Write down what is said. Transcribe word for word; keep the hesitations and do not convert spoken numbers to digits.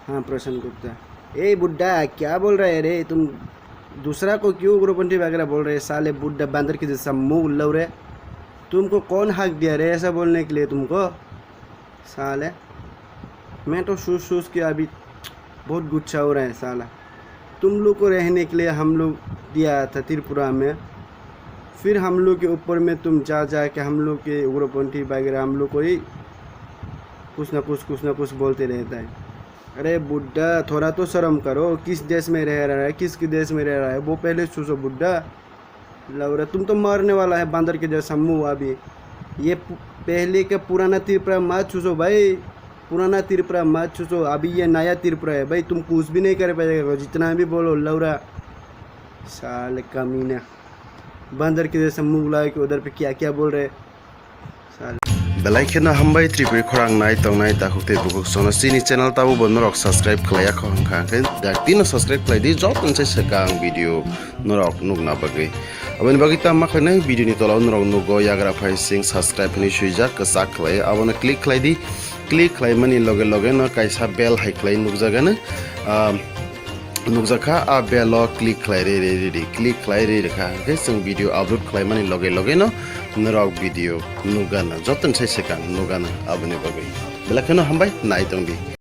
हाँ, प्रशांत गुप्ता। ए बुड्ढा, क्या बोल रहा है रे तुम? दूसरा को क्यों उग्रपंथी वगैरह बोल रहे? साले बुड्ढा, बंदर के जैसा मुंह उल्लू रे। तुमको कौन हक दिया रे ऐसा बोलने के लिए तुमको? साले, मैं तो सोच सोच के अभी बहुत गुस्सा हो रहा है साला। तुम लोग को रहने के लिए हम लोग दिया था त्रिपुरा में, फिर हम लोग के ऊपर में तुम जा जा के हम लोग के उग्रपंथी वगैरह हम लोग को ही कुछ ना कुछ, कुछ ना कुछ बोलते रहता है। अरे बुड्ढा, थोड़ा तो शर्म करो। किस देश में रह रहा है, किस के देश में रह रहा है, वो पहले सोचो बुड्ढा। लौरा, तुम तो मरने वाला है बंदर के जैसा मुंह अभी। ये पु-, पहले का पुराना त्रिपुरा मत सोचो भाई, पुराना त्रिपुरा मत सोचो, अभी ये नया त्रिपुरा है भाई। तुम कुछ भी नहीं कर पाएगा, जितना भी बोलो लौरा। साले कमीना, बंदर के जैसा मुंह लगा के उधर पे क्या क्या बोल रहे। Belai kheno hambai Tripuri khorang nai tongnai takhuk tei bukhuk sono chini channel tabo bo norok subscribe khlaiya kho hwnkha hwnkhe dakti no subscribe khlai di, joto ni sai swkang video norok nukna bagwi. Aboni bagwi tamo khlainai video ni tola o norok nugo yagra phai sing subscribe hinwi swijak kwchak khlai abono click khlai di, click khlaimani loge loge no kaisa bell hai khlai nukjagano. Ah, nukjakha, a bell o click khlai re re re di, click khlai re rwkha hwnkhe chwng video upload khlaimani loge loge no norok video nukgana, joto ni sai swkang nukgana. Aboni bagwi belai kheno hambai nai tong di.